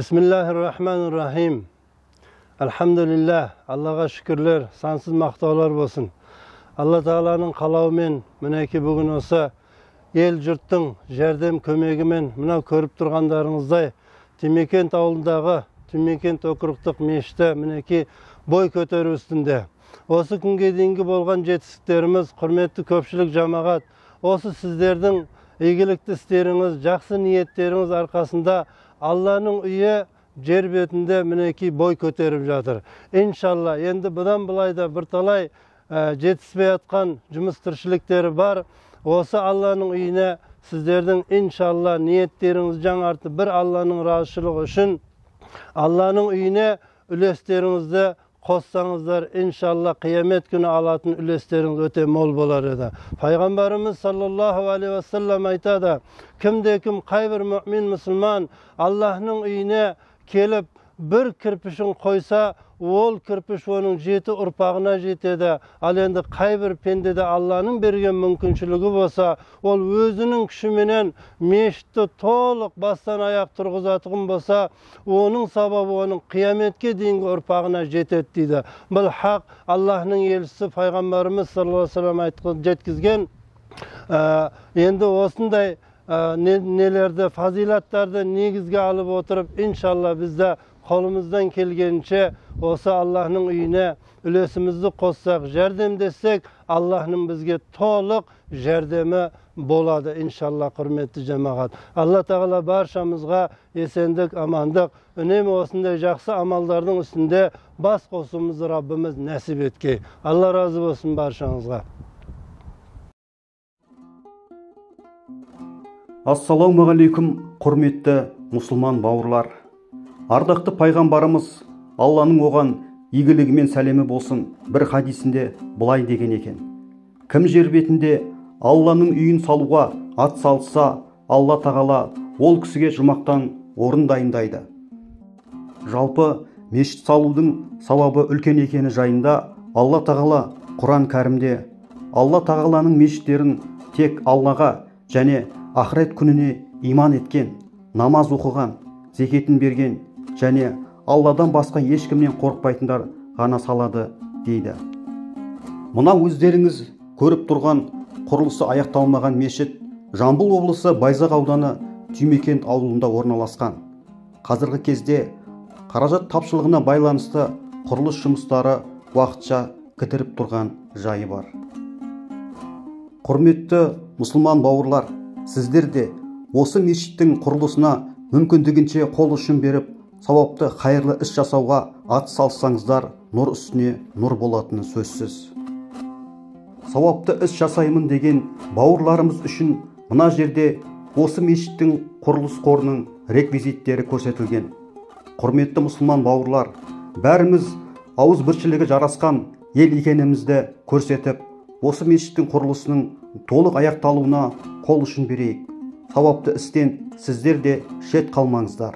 Бисмиллахир-рахманир-рахим. Альхамдулиллах, Аллаға шүкірлер, сансыз мақтаулар болсын. Алла Тағаланың қалауымен мінекей бүгін осы ел жұрттың жәрдем көмегімен мынау көріп тұрғандарыңыздай Түймекент ауылындағы Түймекент округтық мешіті мінекей бой көтеру үстінде. Осы күнге дейінгі болған жетістіктеріміз, құрметті көпшілік жамағат, осы сіздердің игілікті істеріңіз, жақсы ниеттеріңіз арқасында Алланың үйі жер бетінде мінекей бой көтеріп жатыр. Иншалла, енді бұдан былай да бірталай жетіспей жатқан жұмыс тіршіліктері бар. Осы Алланың үйіне сіздердің иншалла ниеттеріңіз жаңартып, бір Алланың разышылығы үшін Алланың үйіне үлестеріңізді қоссаңыздар, иншалла қиямет күні алатын үлестеріңіз өте мол болар еді. Пайғамбарымыз саллаллаху алейхи уассалам айтады, кімде кім қайбір мүмин мұсылман Аллаһның үйіне келіп бір кірпішін қойса, ол кірпіш оның 7 ұрпағына жетеді. Ал енді қайбір пендеде Алланың берген мүмкіншілігі болса, ол өзінің күшіменен мешітті толық бастан аяқ тұрғызатұғын болса, оның сабабы оның қияметке дейінгі ұрпағына жетеді дейді. Бұл хақ Аллаһның елшісі пайғамбарымыз саллаллаху алейхи уассалам айтқан, жеткізген. Енді осындай нелерді, фазилаттарды негізге алып отырып, иншалла бізді қолымыздан келгенше осы Аллаһның үйіне үлесімізді қоссақ, жәрдемдессек, Аллаһның бізге толық жәрдемі болады, иншалла, құрметті жамағат. Алла Тағала баршамызға есендік, амандық, үнемі осындай жақсы амалдардың үстінде бас қосуымызды Раббымыз нәсіп еткей. Алла разы болсын баршаңызға. Ассалаумағалейкум, құрметті мұсылман бауырлар. Ардақты пайғамбарымыз, Алланың оған игілігі мен сәлемі болсын, бір хадисінде былай деген екен. Кім жер бетінде Алланың үйін салуға ат салса, Алла Тағала ол кісіге жұмақтан орын дайындайды. Жалпы мешіт салудың сауабы үлкен екені жайында Алла Тағала Құран кәрімде Алла Тағаланың мешіттерін тек Аллаға және ақырет күніне иман еткен, намаз оқыған, зекетін берген және Алладан басқа ешкімнен қорықпайтындар ғана салады дейді. Мына өздеріңіз көріп тұрған құрылысы аяқталмаған мешіт Жамбыл облысы Байзақ ауданы Түймекент ауылында орналасқан. Қазіргі кезде қаражат тапшылығына байланысты құрылыс жұмыстары уақытша кідіріп тұрған жайы бар. Құрметті мұсылман бауырлар, сіздер де осы мешіттің құрылысына мүмкіндігінше қол ұшын беріп, сауапты қайырлы іс жасауға ат салсаңыздар, нұр үстіне нұр болатыны сөзсіз. Сауапты іс жасаймын деген бауырларымыз үшін мына жерде осы мешіттің құрылыс қорының реквизиттері көрсетілген. Құрметті мұсылман бауырлар, бәріміз ауызбіршілігі жарасқан ел екенімізді көрсетіп, осы мешіттің құрылысының толық аяқталуына қол ұшын берейік. Сауапты істен сіздер де шет қалмаңыздар.